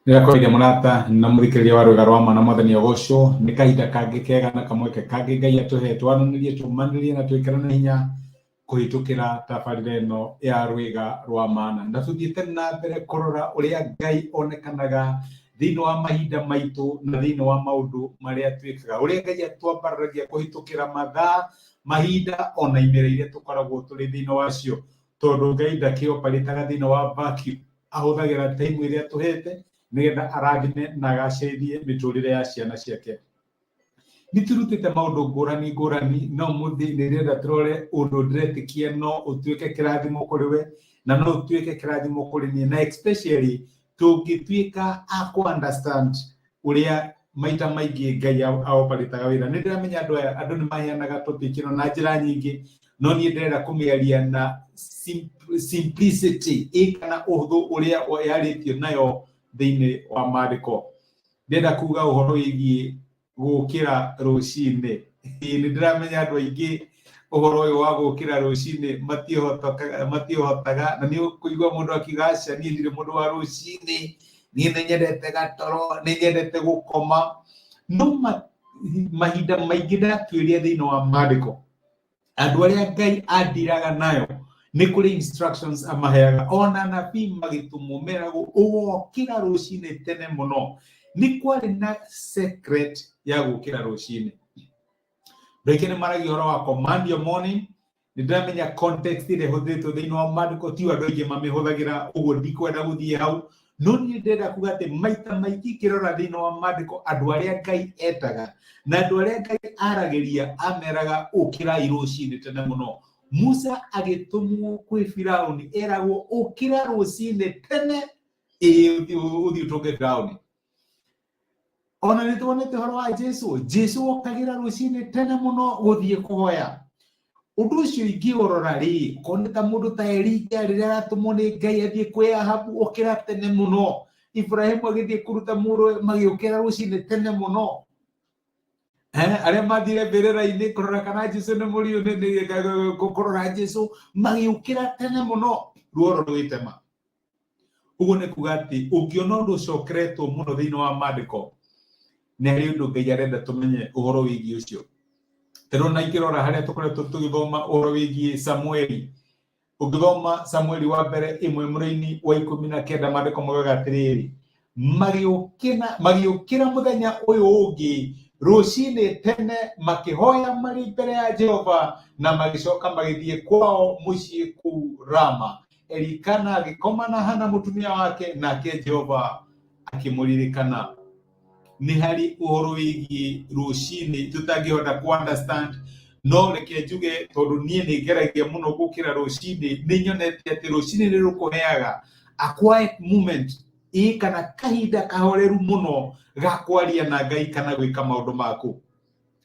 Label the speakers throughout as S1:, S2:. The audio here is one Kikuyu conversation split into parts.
S1: Nĩndakũgeithia mũrata na mũthikĩrĩria wa rwĩga rwa mwana mwathani agocwo nĩ kahinda kangĩ kega na kamweke kangĩ Ngai atũhe twananĩrie tũmanĩrie na twĩkĩrane hinya kũhĩtũkĩra tabarĩra ĩno ya rwĩga rwa mana. Na tũthiĩte na mbere kũrora ũrĩa Ngai onekanaga thĩinĩ wa mahinda maitũ na thĩinĩ wa maũndũ marĩa twĩkaga, ũrĩa Ngai atwambararagia kũhĩtũkĩra mathaa, mahinda ona imera iria tũkoragwo tũrĩ thĩinĩ wacio, tondũ Ngai ndakĩoparĩtaga thĩinĩ wa vacuum. Ahũthagĩra time ĩrĩa atũhete nĩgetha arathime na agacĩrithie mĩtũrĩre ya ciana ciake. Nĩ tũrutĩte maũndũ ngũrani ngũrani, no ũmũthĩ nĩ ndĩrenda tũrore ũndũ ndĩretĩkia no ũtuĩke kĩrathimo kũrĩ we na no ũtuĩke kĩrathimo kũrĩ niĩ, na especially tũngĩtuĩka a kũ understand ũrĩa maita maingĩ Ngai aoparĩtaga wĩra. Nĩ ndĩramenya andũ aya, andũ nĩ maheanaga topic ĩno na njĩra nyingĩ, no niĩ ndĩrenda kũmĩaria na simplicity ĩ kana ũhũthũ ũrĩa yarĩtio nayo thĩinĩ wa maandĩko. Ndĩrenda kuga ũhoro wĩgiĩ gũkĩra rũcinĩ. Nĩ ndĩramenya andũ aingĩ ũhoro ũyũ wa gũkĩra rũcinĩ matiũhotaga, na nĩ ũkũigua mũndũ akiuga aca niĩ ndirĩ mũndũ wa rũcinĩ, niĩ nĩ nyendete gatoro, nĩ nyendete gũkoma. No mahinda maingĩ ndatuĩria thĩinĩ wa maandĩko, andũ arĩa Ngai andiraga nayo nĩ kũrĩ instructions amaheaga, ona anabii magĩtũmwo meragwo ũgokĩra rũcinĩ tene mũno. Nĩ kwarĩ na secret ya gũkĩra rũcinĩ. Andũ aingĩ nĩ maragia ũhoro wa command your morning. Nĩ ndĩramenya context ĩrĩa ĩhũthĩrĩtwo thĩinĩ wa maandĩko ti andũ aingĩ mamĩhũthagĩra, ũguo ndikwenda gũthiĩ hau, no niĩ ndĩrenda kuga atĩ maita maingĩ ngĩrora thĩinĩ wa maandĩko andũ arĩa Ngai etaga na andũ arĩa Ngai aragĩria ameraga ũkĩrai rũcinĩ tene mũno. Musa agĩtũmwo kwĩ Firaũni eragwo ũkĩra rũcinĩ tene, ĩĩ ũthiĩ ũtũnge Firaũni. Ona nĩ tuonete ũhoro wa Jesu, Jesu okagĩra rũcinĩ tene mũno gũthiĩ kũhoya. Ũndũ ũcio ingĩũrora rĩ, ũkona ta mũndũ ta Elija rĩrĩa aratũmwo nĩ Ngai athiĩ kwĩ Ahabu, ũkĩra tene mũno. Ibrahimu agĩthiĩ kũruta mũrũwe, magĩũkĩra rũcinĩ tene mũno. Arĩa mathire mbĩrĩra-inĩ kũrora kana Jesu nĩ mũriũ, kũrora Jesu, magĩũkĩra tene mũno ruoro rũgĩtema. Ũguo nĩ kuga atĩ ũngĩona ũndũ ũcokeretwo mũno thĩinĩ wa maandĩko, nĩ harĩ ũndũ Ngai arenda tũmenye ũhoro wĩgiĩ ũcio. Tondũ ona ingĩrora harĩa tũkoretwo tũgĩthoma ũhoro wĩgiĩ Samueli, ũngĩthoma Samueli wa mbere ĩmwe mũraini wa 19, maandĩko maugaga atĩrĩrĩ, magĩũkĩra mũthenya ũyũ ũngĩ rũcinĩ tene, makĩhoya marĩ mbere ya Jehova, na magĩcoka magĩthiĩ kwao mũciĩ kũu Rama. Elikana agĩkoma na Hana mũtumia wake, nake Jehova akĩmũririkana. Nĩ harĩ ũhoro wĩgiĩ rũcinĩ tũtangĩhota ku understand, no reke njuge tondũ niĩ nĩ ngeragia mũno gũkĩra rũcinĩ, nĩ nyonete atĩ rũcinĩ nĩ rũkũheaga a quiet moment, ĩ kana kahinda kahoreru mũno ga kwaria na Ngai kana gwĩka maũndũ maku.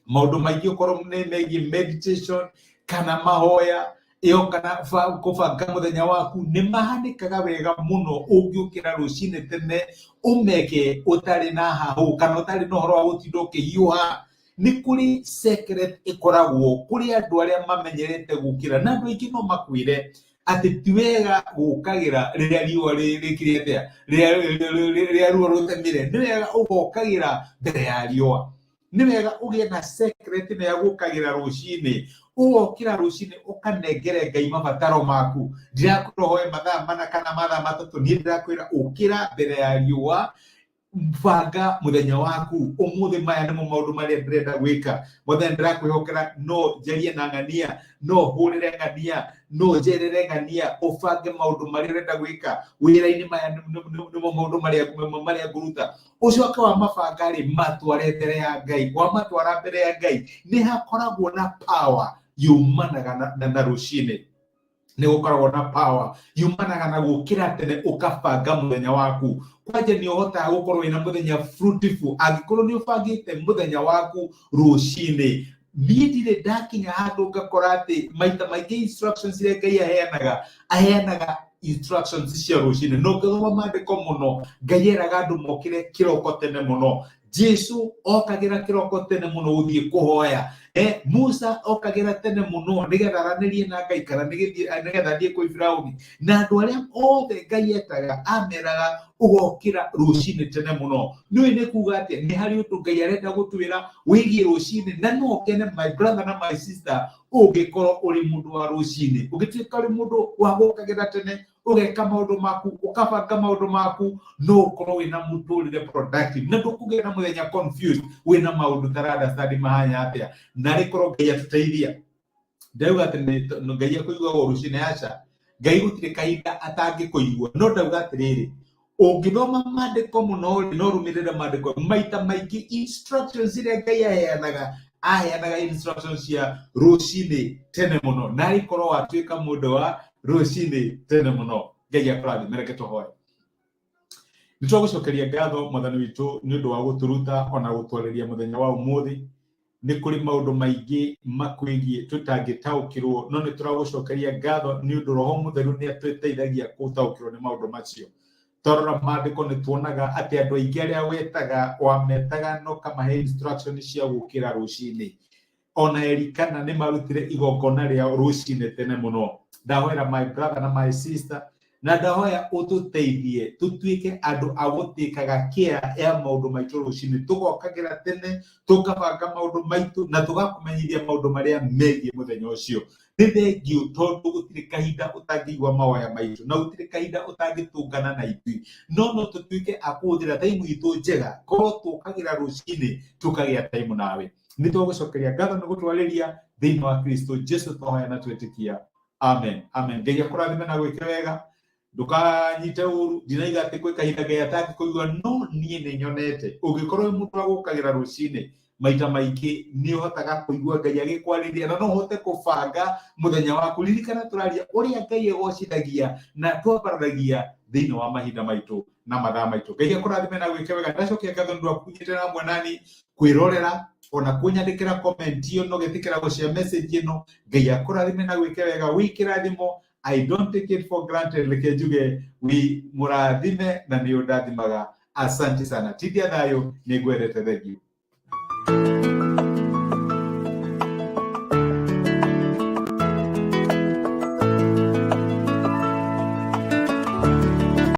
S1: Maũndũ maingĩ ũkorwo nĩ megiĩ meditation kana mahoya ĩyo kana kũbanga mũthenya waku, nĩ mahanĩkaga wega mũno ũngĩũkĩra rũcinĩ tene ũmeke ũtarĩ na hahũ kana ũtarĩ na ũhoro wa gũtinda ũkĩhiũha. Nĩ kũrĩ secret ĩkoragwo kũrĩ andũ arĩa mamenyerete gũkĩra, na andũ aingĩ no makwĩre atĩ ti wega gũkagĩra rĩrĩa riũa rĩkire atĩa, rĩrĩa ruo rũtemire, nĩ wega ũgokagĩra mbere ya riũa. Nĩ wega ũgĩe na secret ĩno ya gũkagĩra rũcinĩ, ũgokĩra rũcinĩ ũkanengere Ngai mabataro maku. Ndirakwĩra ũhoe mathaa 4 kana mathaa 3, niĩ ndĩrakwĩra ũkĩra mbere ya riũa, banga mũthenya waku. Ũmũthĩ maya nĩmo maũndũ marĩa ndĩrenda gwĩka. Mwathani ndĩrakwĩhokera, no njarie na ng'ania, no hũrĩre ng'ania, no njerere ng'ania, ũbange maũndũ marĩa ũrenda gwĩka wĩra-inĩ. Maya nĩmo maũndũ marĩa ngũruta. Ũcoke wa mabanga rĩ, matware mbere ya Ngai. Wamatwara mbere ya Ngai, nĩ hakoragwo na power yumanaga na rũcinĩ. Nĩ gũkoragwo na power yumanaga na gũkĩra tene ũkabanga mũthenya waku. Kwanja nĩ ũhotaga gũkorwo wĩna mũthenya fruitful angĩkorwo nĩ ũbangĩte mũthenya waku rũcinĩ. Niĩ ndirĩ ndakinya handũ ngakora atĩ maita maingĩ instructions iria Ngai aheanaga, aheanaga instructions cia rũcinĩ. Na ũngĩthoma maandĩko mũno, Ngai eraga andũ mokĩre kĩroko tene mũno. Jesu okagĩra kĩroko tene mũno gũthiĩ kũhoya. Musa okagĩra tene mũno nĩgetha aranĩrie na Ngai kana nĩgetha athiĩ kwĩ Firauni. Na andũ arĩa othe Ngai etaga ameraga ũgokĩra rũcinĩ tene mũno. Nĩũĩ nĩ kuga atĩa? Nĩ harĩ ũndũ Ngai arenda gũtwĩra wĩgiĩ rũcinĩ, na no ũkene my brother na my sister ũngĩkorwo ũrĩ mũndũ wa rũcinĩ, ũngĩtuĩka ũrĩ mũndũ wa gũkagĩra tene, ũgeka maũndũ maku, ũkabanga maũndũ maku, no ũkorwo wĩna mũtũrĩre productive na ndũkũgĩa na mũthenya confused wĩna maũndũ ũtara-understand mahana atĩa. Na rĩkorwo Ngai atũteithia, ndauga atĩ Ngai akũiguaga o rũcinĩ, aca. Ngai gũtirĩ kahinda atangĩkũigua, no ndauga atĩrĩrĩ, ũngĩthoma maandĩko mũno rĩ, no ũrũmĩrĩre maandĩko maita maingĩ, instructions iria Ngai aheanaga, aheanaga instructions cia rũcinĩ tene mũno, na rĩkorwo watuĩka mũndũ wa rũcinĩ tene mũno. Ngai akũrathime. Reke tũhoe. Nĩ twagũcokeria ngatho Mwathani witũ nĩ ũndũ wa gũtũruta ona gũtwarĩria mũthenya wa ũmũthĩ. Nĩ kũrĩ maũndũ maingĩ makwĩgiĩ tũtangĩtaũkĩrwo, no nĩ tũragũcokeria ngatho nĩ ũndũ Roho Mũtheru nĩ atũteithagia gũtaũkĩrwo nĩ maũndũ macio. Twarora maandĩko nĩ tuonaga atĩ andũ aingĩ arĩa wetaga wametaga no kamahe instruction cia gũkĩra rũcinĩ. Ona Elikana nĩ marutire igongona rĩao rũcinĩ tene mũno. Ndahoera my brother na my sister, na ndahoya ũtũteithie tũtuĩke andũ a gũtĩkaga care ya maũndũ maitũ rũcinĩ, tũgokagĩra tene, tũkabanga maũndũ maitũ na tũgakũmenyithia maũndũ marĩa megiĩ mũthenya ũcio. Nĩ thengiũ tondũ gũtirĩ kahinda ũtangĩigua mahoya maitũ na gũtirĩ kahinda ũtangĩtũngana na ithuĩ, no no tũtuĩke a kũhũthĩra time itũ njega korwo tũkagĩra rũcinĩ tũkagĩa time nawe. Nĩ twagũcokeria ngatho nĩ gũtwarĩria thĩinĩ wa Kristo Jesu twahoya na twetĩkia. Amen. Amen. Ngai akũrathime na gwĩke wega, ndũkanyite ũru. Ndinaiga atĩ gwĩ kahinda Ngai atangĩkũigua, no niĩ nĩ nyonete ũngĩkorwo wĩ mũndũ wa gũkagĩra rũcinĩ maita maingĩ nĩ ũhotaga kũigua Ngai agĩkwarĩria na no ũhote kũbanga mũthenya waku. Ririkana tũraria ũrĩa Ngai egocithagia na twambararagia thĩinĩ wa mahinda maitũ na mathaa maitũ. Ngai akũrathime na gwĩke wega. Ndacokia ngatho nĩ ũndũ wa kũnyitĩrĩra hamwe nani kwĩrorera ona kũnyandĩkĩra comment ĩyo no gĩtĩkĩra gũshare message ĩno. Ngai akũrathime na gwĩke wega, wĩ kĩrathimo. I don't take it for granted. Reke njuge wĩ mũrathime na nĩ ũndathimaga. Asante sana. Tithia thayũ, nĩ ngwendete. Thank you.